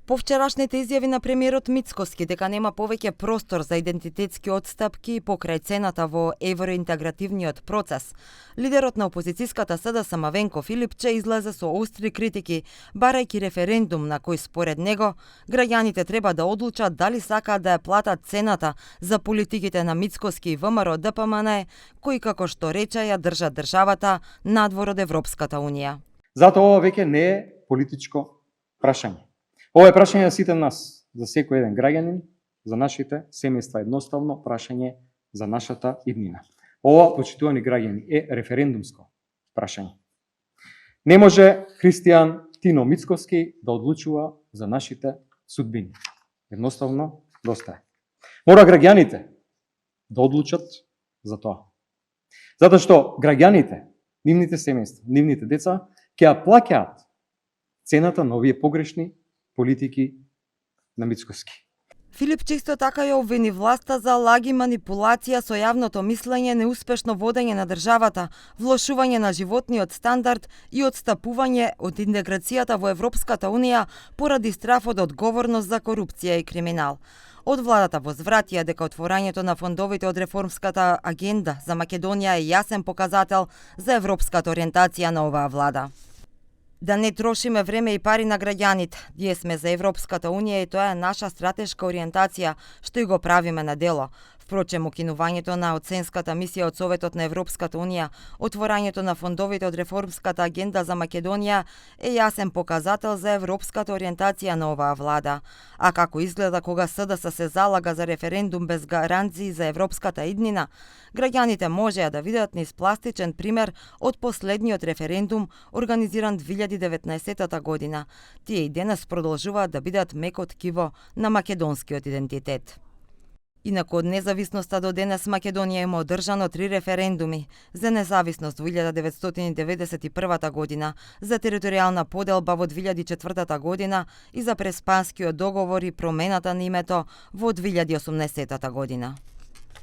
По вчерашните изјави на премиерот Мицкоски дека нема повеќе простор за идентитетски отстапки покрај цената во евроинтегративниот процес, лидерот на опозицијската СДС Мавенко Филипче излезе со остри критики, барајќи референдум на кој според него граѓаните треба да одлучат дали сакаат да ја платат цената за политиките на Мицкоски и ВМРО ДПМН, кои како што рече ја држат државата надвор од Европската унија. Затоа ова веќе не е политичко прашање. Ова е прашање за сите нас, за секој еден граѓанин, за нашите семејства, едноставно прашање за нашата иднина. Ова, почитувани граѓани, е референдумско прашање. Не може христијан Тино Мицкоски да одлучува за нашите судбини. Едноставно доста е. Мора граѓаните да одлучат за тоа. Затоа што граѓаните, нивните семејства, нивните деца ќе ја плаќаат цената на овие погрешни политики на Мицкоски. Филипче исто така ја обвини власта за лаги, манипулација со јавното мислење, неуспешно водење на државата, влошување на животниот стандард и отстапување од интеграцијата во Европската унија поради страф од одговорност за корупција и криминал. Од владата возвратија дека отворањето на фондовите од реформската агенда за Македонија е јасен показател за европската ориентација на оваа влада. Да не трошиме време и пари на граѓаните. Ние сме за Европската унија и тоа е наша стратешка ориентација, што и го правиме на дело. Впрочем, укинувањето на оценската мисија од Советот на Европската унија, отворањето на фондовите од реформската агенда за Македонија е јасен показател за европската ориентација на оваа влада. А како изгледа кога СДС се залага за референдум без гаранции за европската иднина, граѓаните можеа да видат низ пластичен пример од последниот референдум организиран 2019 година. Тие и денес продолжуваат да бидат меко ткиво на македонскиот идентитет. Инаку од независноста до денес Македонија има одржано 3 референдуми: за независност во 1991 година, за територијална поделба во 2004 година и за преспанскиот договор и промената на името во 2018 година.